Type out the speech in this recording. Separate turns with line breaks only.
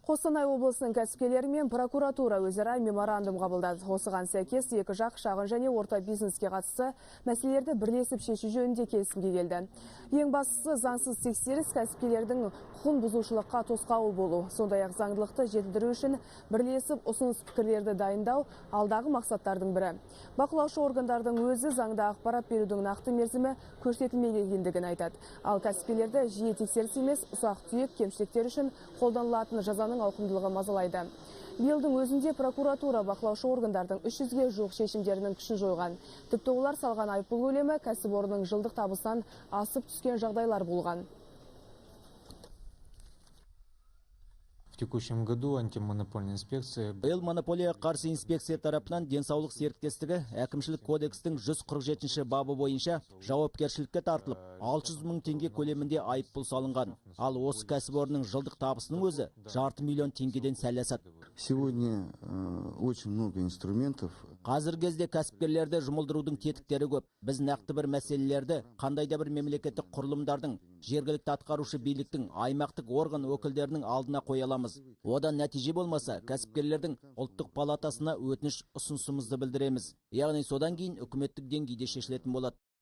Қостанай облысының кәсіпкерлері мен прокуратура өзара меморандум қабылдады. Осыған сәйкес екі жақ шағын және орта бизнеске қатысты мәселелерді бірлесіп шешу жөнінде келісімге келді. Ең бастысы, заңсыз тексеріс кәсіпкерлердің құқығын бұзушылыққа тосқауыл болу. Сондай-ақ заңдылықты жетілдіру үшін бірлесіп ұсыныс пікірлерді дайындау алдағы мақсаттардың бірі. Бақылаушы органдардың өзі заңда ақпарат берудің нақты мерзімі көрсетілмегендігін айтады. Ал кәсіпкерлерді жиі тексеріс емес, ұсақ-түйек кемшіліктер үшін қолданылатын жазаның ауқымдылығы мазалайды. Биылдың өзінде прокуратура бақылаушы органдардың 300-ге жуық шешімдерінің күшін жойған. Тіпті олар салған айыппұл көлемі кәсіпорынның жылдық табысынан асып түскен жағдайлар болған.
В текущем году антимонопольная инспекция.
Биыл монополияға қарсы инспекция тарапынан Денсаулық серіктестігі әкімшілік кодекстің 147 бабы бойынша жауапкершілікке тартылып, 600 мың теңге көлемінде айыппұл салынған. Ал осы кәсіпорынның жылдық табысының өзі 500 000 теңгеден сәл асады.
Сегодня очень много инструментов.
Қазіргі кезде кәсіпкерлерді жұмылдырудың тетіктері көп. Біз нақты бір мәселелерді қандай да бір мемлекеттік құрылымдардың, жергілікті атқарушы биліктің, аймақтық орган өкілдерінің алдына қоя аламыз. Одан нәтиже болмаса, кәсіпкерлердің ұлттық палатасына өтініш, ұсынысымызды білдіреміз. Яғни содан кейін үкіметтік деңгейде шешілетін болады.